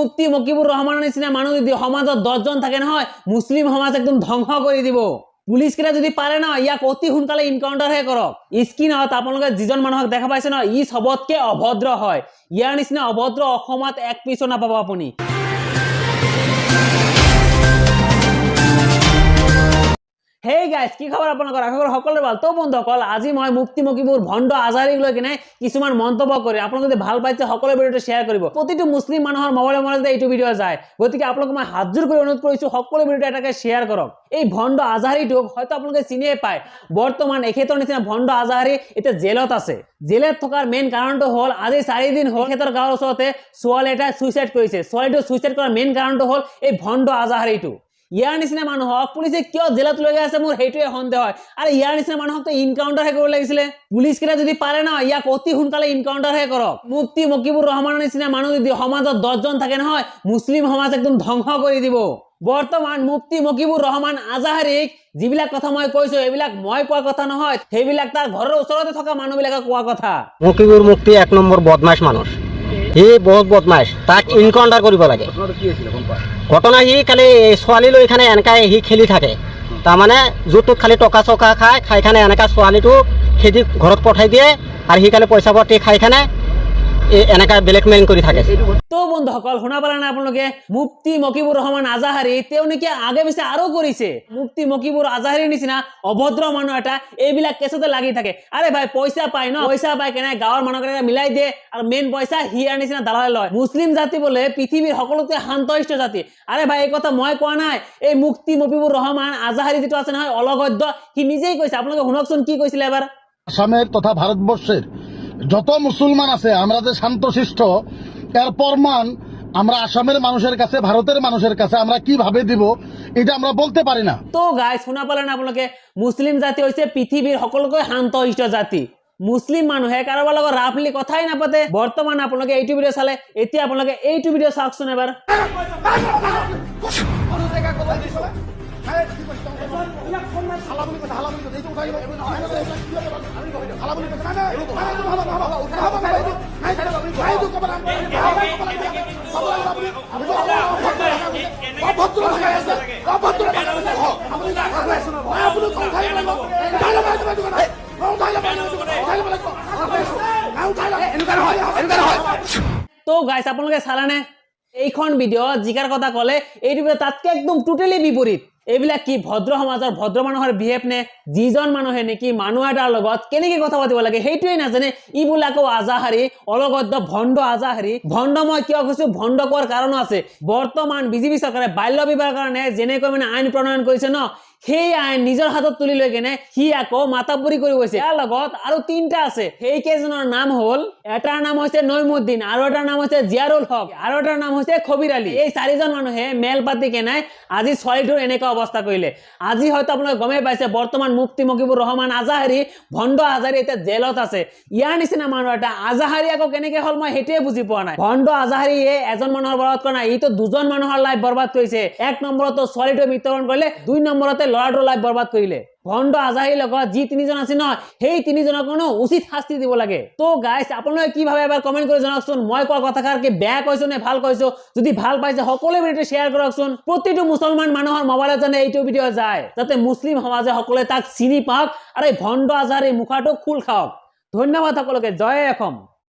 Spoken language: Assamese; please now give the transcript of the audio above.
মুফতি মকিবুৰ ৰহমানৰ নিচিনা মানুহ যদি সমাজত 10জন থাকে নহয়, মুছলিম সমাজ একদম ধ্বংস কৰি দিব। পুলিচ কেইটা যদি পাৰে ন, ইয়াক অতি সোনকালে ইনকাউণ্টাৰহে কৰক। স্ক্ৰীণত আপোনালোকে যিজন মানুহক দেখা পাইছে ন, ই চবতকে অভদ্ৰ হয়। ইয়াৰ নিচিনা অভদ্ৰ অসমত এক পিছো নাপাব আপুনি। হেই গাইজ, কি খবৰ আপোনালোকৰ? আশা কৰোঁ সকলোৰে ভাল। তো বন্ধুসকল, আজি মই মুফতি মকিবুৰ ভণ্ড আজহাৰীক লৈ কিনে কিছুমান মন্তব্য কৰিম। আপোনালোকে যদি ভাল পাইছে, সকলো ভিডিঅ'টো শ্বেয়াৰ কৰিব। প্ৰতিটো মুছলিম মানুহৰ মোবাইলে মোবাইলে এইটো ভিডিঅ' যায়, গতিকে আপোনালোকক মই হাতযোৰ কৰি অনুৰোধ কৰিছোঁ, সকলো ভিডিঅ'টো এটাকে শ্বেয়াৰ কৰক। এই ভণ্ড আজহাৰীটোক হয়তো আপোনালোকে চিনিয়ে পায়। বৰ্তমান এখেতৰ নিচিনা ভণ্ড আজহাৰী এতিয়া জেলত আছে। জেলত থকাৰ মেইন কাৰণটো হ'ল, আজি 4 দিন হ'ল, এখেতৰ গাঁৱৰ ওচৰতে ছোৱালী এটাই ছুইচাইড কৰিছে। ছোৱালীটো ছুইচাইড কৰাৰ মেইন কাৰণটো হ'ল এই ভণ্ড আজহাৰীটো। ইয়াৰ নিচিনা মানুহক পুলিচে কিয় জেলত লৈ আছে, মোৰ সেইটোৱে সন্দেহ হয়। আৰু ইয়াৰ নিচিনা মানুহকতো ইনকাউণ্টাৰহে কৰিব লাগিছিলে। পুলিচ কেইটা যদি পাৰে ন, ইয়াক অতি সোনকালে ইনকাউণ্টাৰহে কৰক। মুফতি মকিবুৰ ৰহমানৰ নিচিনা মানুহ যদি সমাজত 10জন থাকে নহয়, মুছলিম সমাজ একদম ধ্বংস কৰি দিব। বৰ্তমান মুফতি মকিবুৰ ৰহমান আজাহাৰীক যিবিলাক কথা মই কৈছো, এইবিলাক মই কোৱা কথা নহয়, সেইবিলাক তাৰ ঘৰৰ ওচৰতে থকা মানুহবিলাকে কোৱা কথা। মকিবুৰ মুফতি এক নম্বৰ বদমাছ মানুহ। সি বহুত বদমাছ, তাক ইনকাউণ্টাৰ কৰিব লাগে। ঘটনা সি খালি ছোৱালী লৈ খানে এনেকাই সি খেলি থাকে। তাৰমানে য'ত ত'ত খালি টকা চকা খায়, খাই খানে এনেকা ছোৱালীটো খেদি ঘৰত পঠাই দিয়ে আৰু সি খালি পইচা পাতি খাই খানে এই এনেকা ব্লেকমেইল কৰি থাকে। তো বন্ধুসকল, শুনা পালে না আপোনালোকে? মুফতি মকিবুৰ ৰহমান আজাহাৰী তেওঁ নেকি আগে পিছে আৰু কৰিছে। মুফতি মকিবুৰ আজাহাৰীৰ নিচিনা অভদ্ৰ মানুহ এটা এইবিলাক কেছতে লাগি থাকে। আৰে ভাই, পইচা পায় ন, পইচা পাই কেনে গাঁৱৰ মানুহক এনেকে মিলাই দিয়ে আৰু মেইন পইচা সিয়াৰ নিচিনা দালালে লয়। মুছলিম জাতি বোলে পৃথিৱীৰ সকলোতকৈ শান্তশিষ্ট জাতি। আৰে ভাই, এই কথা মই কোৱা নাই, এই মুফতি মকিবুৰ ৰহমান আজাহাৰী যিটো আছে নহয়, অলগদ্য, সি নিজেই কৈছে। আপোনালোকে শুনকচোন কি কৈছিলে এবাৰ। আসামের তথা ভারতবর্ষের যত মুসলমান আছে, আমরা যে শান্তশিষ্ট, এর প্রমাণ আমরা আসামের মানুষের কাছে, ভারতের মানুষের কাছে আমরা কিভাবে দিব, এটা আমরা বলতে পারি না। তো গাইজ, শুনা পালে না আপোনালোকে? মুছলিম জাতি হৈছে পৃথিৱীৰ সকলোতকৈ শান্তশিষ্ট জাতি। মুছলিম মানুহে কাৰোবাৰ লগত ৰাফলি কথাই নাপাতে। বৰ্তমান আপোনালোকে এইটো ভিডিঅ' চালে, এতিয়া আপোনালোকে এইটো ভিডিঅ' চাওকচোন এবাৰ। তো গাইজ, আপোনালোকে চালানে এইখন ভিডিঅ'? জিকাৰ কথা ক'লে এইটো ভিডিঅ' তাতকে একদম টোটেলি বিপৰীত। এইবিলাক কি ভদ্ৰ সমাজৰ ভদ্ৰ মানুহৰ বিহেভ নে? যিজন মানুহে নেকি মানুহ এটাৰ লগত কেনেকে কথা পাতিব লাগে সেইটোৱে নাজানে, ই বোলে আকৌ আজাহাৰী, অলগদ্য ভণ্ড আজাহাৰী। ভণ্ড মই কিয় কৈছো? ভণ্ড কোৱাৰ কাৰণো আছে। বৰ্তমান বিজেপি চৰকাৰে বাল্য বিবাহৰ কাৰণে যেনেকৈ মানে আইন প্ৰণয়ন কৰিছে ন, সেই আইন নিজৰ হাতত তুলি লৈ কেনে সি আকৌ মাতাপুৰি কৰি গৈছে। ইয়াৰ লগত আৰু তিনিটা আছে। সেই কেইজনৰ নাম হ'ল, এটাৰ নাম হৈছে নৈমুদ্দিন, আৰু এটাৰ নাম হৈছে জিয়াৰুল হক, আৰু এটাৰ নাম হৈছে খবিৰ আলী। এই চাৰিজন মানুহে মেল পাতি কেনে আজি ছোৱালীটোৰ এনেকুৱা অৱস্থা কৰিলে। আজি হয়তো আপোনালোকে গমেই পাইছে, বৰ্তমান মুফতি মকিবুৰ ৰহমান আজাহাৰী, ভণ্ড আজাহাৰী এতিয়া জেলত আছে। ইয়াৰ নিচিনা মানুহ এটা আজাহাৰী আকৌ কেনেকে হ'ল, মই সেইটোৱে বুজি পোৱা নাই। ভণ্ড আজাহাৰীয়ে এজন মানুহৰ বৰবাদ কৰা নাই, ইটো দুজন মানুহৰ লাইফ বৰবাদ কৰিছে। এক নম্বৰতো ছোৱালীটোৱে মৃত্যুবৰণ কৰিলে, দুই নম্বৰতে ল'ৰাটোৰ লাইফ বৰবাদ কৰিলে। ভণ্ড আজাহাৰীৰ লগত যি তিনিজন আছে ন, সেই তিনিজনক ন উচিত শাস্তি দিব লাগে। তো গাইছ, আপোনালোকে কি ভাবে এবাৰ কমেণ্ট কৰি জনাওকচোন। মই কোৱা কথাষাৰ কি বেয়া কৈছো নে ভাল কৈছো? যদি ভাল পাইছে, সকলোৱে ভিডিঅ'টো শ্বেয়াৰ কৰকচোন। প্ৰতিটো মুছলমান মানুহৰ মোবাইলত যাতে এইটো ভিডিঅ' যায়, যাতে মুছলিম সমাজে সকলোৱে তাক চিনি পাওক আৰু এই ভণ্ড আজাহাৰীৰ মুখাটো খোল খাওক। ধন্যবাদ সকলোকে। জয় অসম।